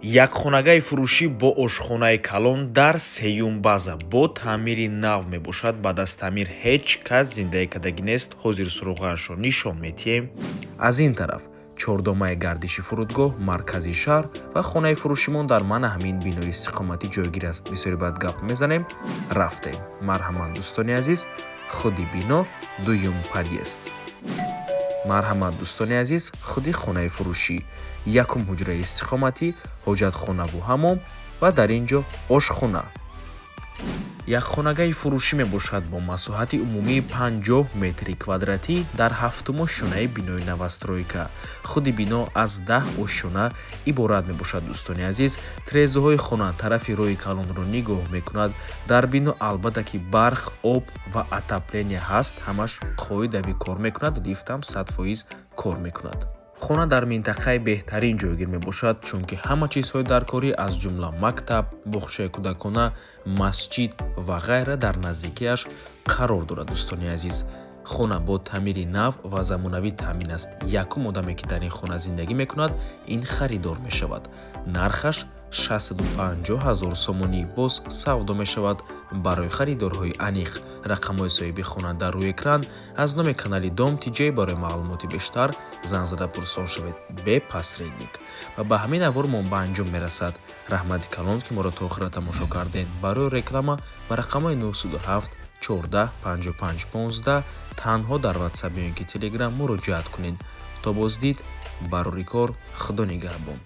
Якхонагаи фурӯшӣ бо ошхонаи калон дар сеюм база бо таъмири нав мебошад. Баъд аз таъмир ҳеҷ кас зиндагӣ кардагӣ нест. Ҳозир суроғаашро нишон метиҳем. Аз ин тараф чордомаи гардиши фурудгоҳ, маркази шаҳр ва хонаи фурӯшимон дар мана ҳамин бинои истиқоматӣ ҷойгир аст. Бисёре баъд гап мезанем, рафтем. Марҳамат, дӯстони азиз, худи бино, дуюм подъезд. Марҳамат, дӯстони азиз, худи хонаи фурӯшӣ, якум ҳуҷраи истиқоматӣ, ҳоҷатхонаву ҳаммом ва дар ин ҷо ошхона. Якхонагаи фурӯшӣ мебошад бо масоҳати умумии 50 метри квадратӣ дар ҳафтум ошёнаи бинои новостройка. Худи бино аз 10 ошёна иборат мебошад. Дӯстони азиз, тирезаҳои хона тарафи роҳи калонро нигоҳ мекунад. Дар бино, албатта ки, барқ, об ва отопление ҳаст, ҳамаш қоидавӣ кор мекунад, лифтам 100% кор мекунад. Хона дар минтақаи беҳтарин ҷойгир мебошад, чунки ҳама чизҳои даркорӣ, аз ҷумла мактаб, боғчаи кӯдакона, масҷид ва ғайра дар наздикиаш қарор дорад. Дӯстони азиз, хона бо таъмири нав ва замонавӣ таъмин аст. Якум одаме, ки дар ин хона зиндагӣ мекунад, ин харидор мешавад. Нархаш 650 ҳазор сомонӣ, боз савдо мешавад. Барои харидорҳои аниқ рақамҳои соҳиби хона дар рӯи экран. Аз номи канали Дом Тиҷей барои маълумоти бештар занг зада пурсон шавед, бе посредник. Ва ба ҳамин навормон ба анҷом мерасад. Раҳмати калон, ки моро то охира тамошо кардем. Барои реклама ба рақамҳои 907 14 55 15 танҳо дар Ватсап ё ин ки Телеграм муроҷиат кунед. То боздид, барори кор, Худо нигаҳбон.